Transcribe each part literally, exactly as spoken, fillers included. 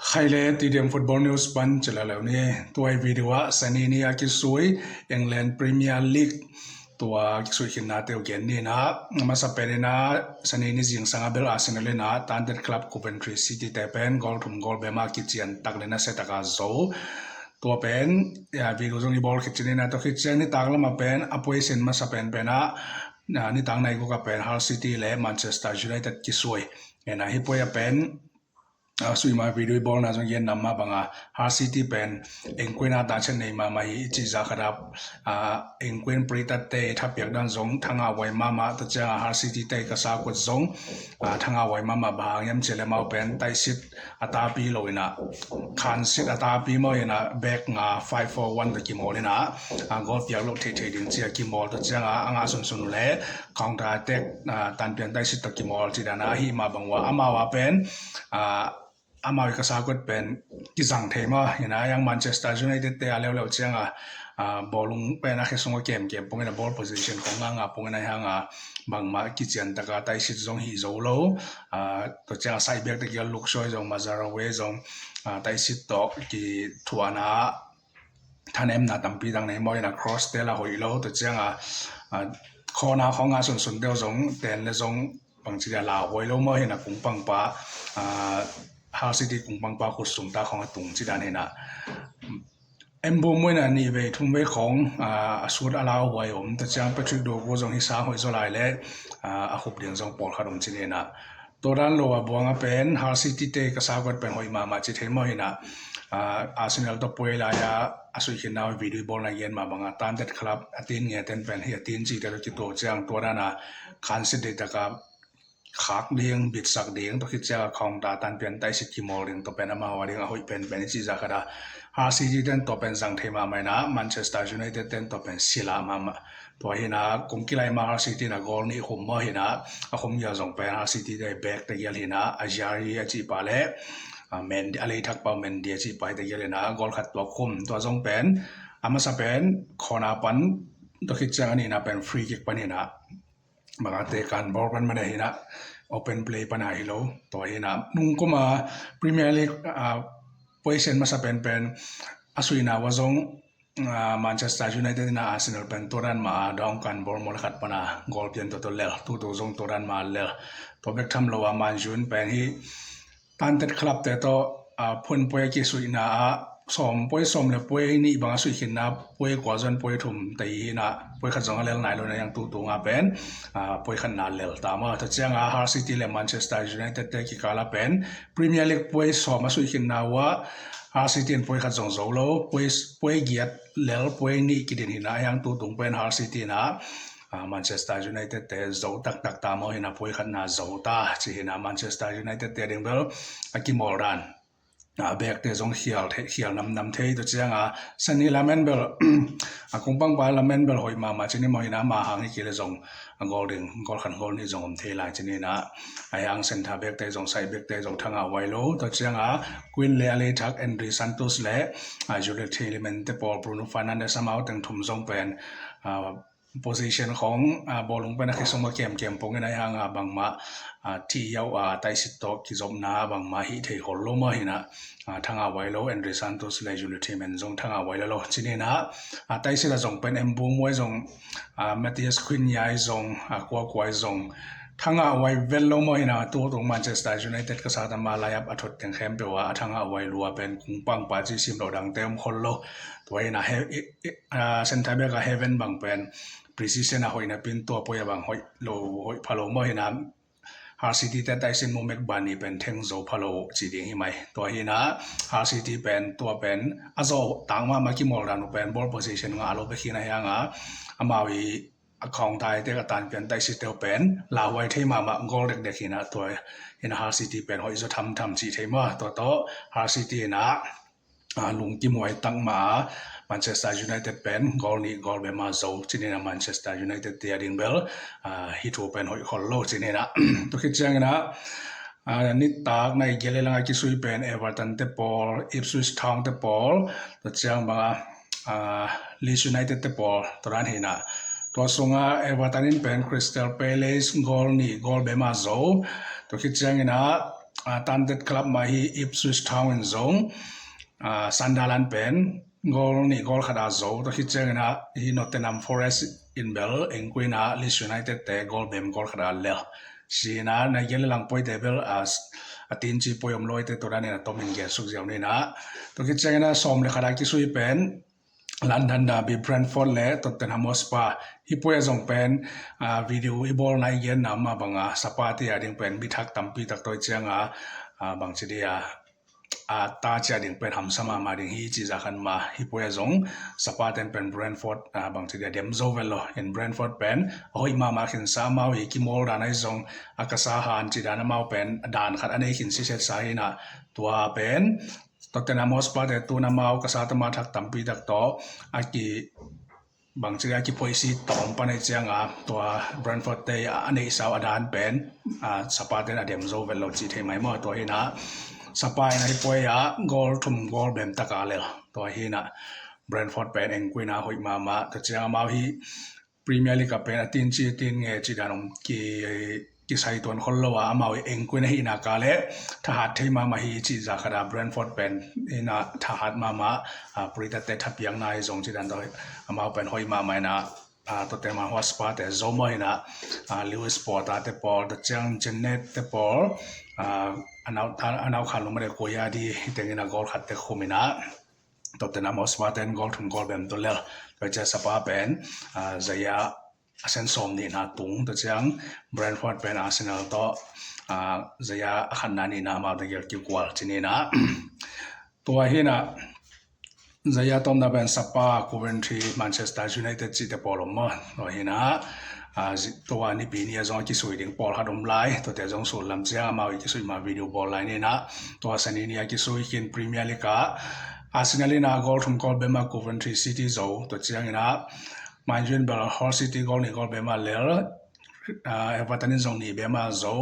Khai le T D M Football News pan cila leu ni. Tua i video ah Sani ni a kisui England Premier League tua kisui khinna teu gen ni na. Masa pen ina Sani ni zingsang a bel Arsenal ina Tan Date Club Coventry City te pen goal thum goal bema kician tak le na se taka zo. Tua pen video zong i bawl khit cin ina tua khit ciang nitak lama pen a puaisin masa pen pen a nitak nai guka pen Hull City le Manchester United kisui. Ina hi puai a pen a sui ma video i bawlna zong gen nam ma banga Hull City pen engkuina ta chen nei mama hi i ci za khadap engkuin pritatte i thapiak dan zong thanga wai mama ta cianga Hull City te ka sa kut zong thanga wai mama bahang yam ci le mau pen taisit a tapi lo ina khansit a tapi mau ina bek nga five four one ta kimawl ina goal piak lo thei thei ding ci a kimawl ta cianga a nga sunsun le counter attack tanpian taisit ta kimawl ci dana ahi ma bangwa amau a pen amau i ka sa kut pen kizang thei ma ina yang Manchester United te a leuleu cianga bawlung pen a khe sung a kem kem pong ina ball position kong nga nga pong ina hanga bangma kician taka taisit zong hi zo lo. Tua cianga sai bek te kia Luke Shaw zong Mazraoui zong taisit tawh kithuana thanemna tampi dang nei maw ina cross te la hoih lo tua cianga khawna khawng a sunsun deuh zong ten le zong bangci dia la hoih lo maw hina kung pangpa Hull City kung pangpa khut sung ta khawng a tung ci dan hina Mbeumo ina nih vei thum vei khawng a sut a lau huai om ta ciang Patrick Dorgu zong hi sang hoih zaw lai le a khup ding zong pawlkhat om ci nina. Tua dan lo a buang a pen Hull City te ka sa kut pen hoih mahmah ci thei maw hina. Arsenal tawh puai lai a a suih khinna video i bawlna gen mah banga Tan Date Club a tin nge ten pen hi a tin ci te tawh kituak ciang tua dan a khansit dei taka khak ding bitsak ding tua khit ciang a khawng ta tanpian taisit kimawl ding tua pen amau a ding a hoih pen pen i ci za khada Hull City ten tua pen zang thei mahmah ina Manchester United ten tua pen sila mahmah. Tua hina kong kilai ma Hull City na goal nih khum maw hina a khum gial zong pen Hull City te bek te gial hina a ziari a cih pa le a lei thak pau Mendy a cih pa te gial hina goal khat tua khum tua zong pen a masa pen khawna pan tua khit ciang a nihna pen free kick pan hina bangate kan bawr pan mana hina open play pana hi lo tua hina nungkuma Premier League puaisen masa pen pen a suina wa zong Manchester United ina Arsenal pen tua dan ma a dawng kan bawr maw le khat pana goal pian tua tua lel tutu zong tua dan ma lel tua bek tham lo a Man U pen hi Tan Date Club te tawh phun puai a kisuihna ah sawm puai sawm le puai nih bang a suih khinna puai kua zon puai thum te hi hina puai khat zong a lel nai lo na yang tutu nga pen puai khat na lel ta maw ta cianga Hull City le Manchester United te kikala pen Premier League puai sawm a suih khinna ua Hull City in puai khat zong zo lo puai giat lel puai nih kidin hina yang tutung pen Hull City na Manchester United te zo taktak ta maw hina puai khat na zo ta ci hina Manchester United te ding bel a kimawl dan a bek te zong khial nam nam thei tua cianga Sani lamen bel a kung pangpa lamen bel hoih mahmah cini maw hina ma hang hi kile zong a goal ding goal khan goal nih zong om thei lai cini na a yang sentha bek te zong sai bek te zong thanga wai lo tua cianga Quinn le a lei thak Andrey Santos le a Youri Tielemans te pawl Bruno Fernandes amau teng thum zong pen position khawng bawlung pen a khe sung a kem kem pong in a hanga bangma thi yau a taisit tawh kizopna bangma hih thei hol lo maw hina thanga wai lo Andrey Santos le Youri Tielemans zong thanga wai lo lo cini na taisit a zong pen Mbeumo zong Matheus Cunha zong kuakua zong thanga wai vel lo maw hina tutung Manchester United ka sa tama lai-up a thot teng khempeuh a thanga wai lua pen kung pangpa ci sim lo dangte om khol lo tua hina sentha bek a heaven bang pen precision a hoihna pin tua poi a bang hoih lo hoih pha lo maw hina Hull City te taisin mu mek bani pen theng zo pha lo ci ding hi mai tua hina Hull City pen tua pen a zo tang mahmah kimawl dan uh pen ball position nga lo bek hina hianga amau i a khawng tai te ka tanpian taisi teu pen lauhuai thei mahmah goal dekdek hina tua hina Hull City pen hoih zo thamtham ci thei maw tua tawh Hull City hina lungkim huai takma Manchester United pen goal nih goal bema zo cinina Manchester United tia ding bel hi thu pen hoih khol lo cinina tua khit ciangina nitak nai gele langa kisui pen Everton te pawl Ipswich Town te pawl tua ciang banga Leeds United te pawl tua dan hina tua sunga Everton in pen Crystal Palace goal nih goal bema zo tua khit ciangina a, Taunton Club mah hi Ipswich Town in zong, a, Sunderland pen goal nih goal khat a zo. Tua khit ciangin ah hi Nottingham Forest in bel engkuina Leeds United te goal bem goal khat a lel. Sina na gen le lang puai te bel a, a tin ci puai om loi te tua danin a tomin gen suk ziau nina. Tua khit ciangin ah sawm le khat a kisui pen London Derby Brentford le Tottenham Hotspur. Hi puai a zong pen, a, video i bawl nai gen na ma banga sapa te a ding pen mi thak tampi tak toi cianga, a, bang ci dia, a, ta cia ding pen hamsa mama ding hi ci za khan ma hi puai a zong sapa ten pen Brentford, a, bang ci dia dem zo vel lo. In Brentford pen a hoih mama khin sa mau hi kimawl dan ai zong a ka sa han ci dan amau pen dan khat a nei khin si set sa hina tua pen Tottenham Hotspur te tun amau ka sa tama thak tampi tak tawh a ki bang ci a ki phoisi tawm pan ai cianga tua Brentford te a nei sau a dan pen, a, sapa ten a dem zo vel lo ci thei mai maw tua hina sapa in a hi puai a goal thum goal bem taka lel tua hina Brentford pen engkuina hoih mama tua cianga mau hi Premier League a pen a tin ci tin nge ci dan om ki kisai tuan khol lo a amau i engkuina hina ka le thahat thei mama hi ci za khat a Brentford pen ina thahat mama a Purita te thapiang nai zong ci dan tawh amau pen hoih mama ina a Tottenham Hotspur te zo maw hina a Lewis Potter te pawl tua ciang Jeanette te pawl a anau khan lo ma de koya di hitengina goal khat te khumina Tottenham Hotspur ten goal thum goal bem tua lel tua cia sapa pen a zaya a sen sawm nihna tung tua ciang Brentford pen Arsenal tawh a zaya a khatna nihna amau dagel kikual cinina tua hina zaya tomna pen sapa Coventry Manchester United cite pawl om maw tua hina a tua nipi ni a zong a kisui ding pawl khat om lai tuate zong sul lam ciang amau i kisui ma video bawl lai nina tua sani ni a kisui khin Premier League a Arsenal ina goal thum goal bema Coventry City zo tua ciangina Man U in bel Hull City goal nih goal bema lel a Everton in zong nih bema zo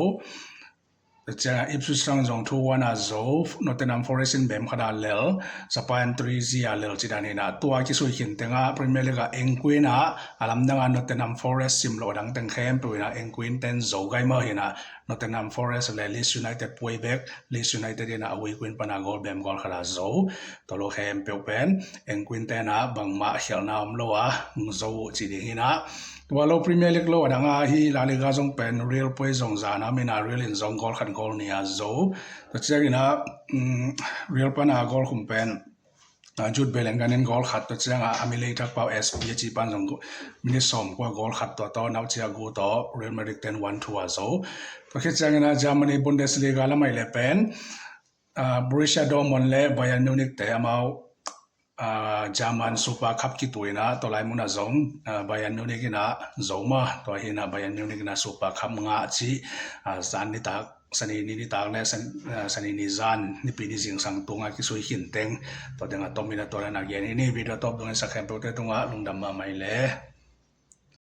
tua cianga Ipswich Town zong two one a zo Nottingham Forest in bem khat a lel sapa in three zero a lel ci dan hina tua kisui khin tenga Premier League a engkuina a lamdanga Nottingham Forest sim lo dang teng khempeuh ina engkuin ten zo gai maw hina Nottingham Forest le Leeds United puai bek Leeds United ina a huikuin pana goal bem goal khat a zo tolo khempeuh pen engkuin tena bangmah khialhna om lo a zo uh ci ding hina tua lo Premier League lo a danga hi La Liga zong pen Real puai zong zana mina Real in zong goal khat goal nih a zo tua ciangina Real pana goal khum pen Jude Bellingham in goal khat tua cianga a mi lei thak pau S P a ci pan zong minute sawm kua goal khat tua tawh naucia gu tawh Real Madrid ten one two a zo tua khit ciangina Germany Bundesliga lamai le pen Borussia Dortmund le Bayern Munich te amau German Super Cup kituina tua lai muna zong Bayern Munich ina zo ma tua hina Bayern Munich ina Super Cup ngah ci zan nitak sani ni nitak le sani ni zan nipi ni zingsang tunga kisui khin teng tua tenga tomina tua lana gen ini video top dungin sa khempeuh te tunga lungdam mahmah le.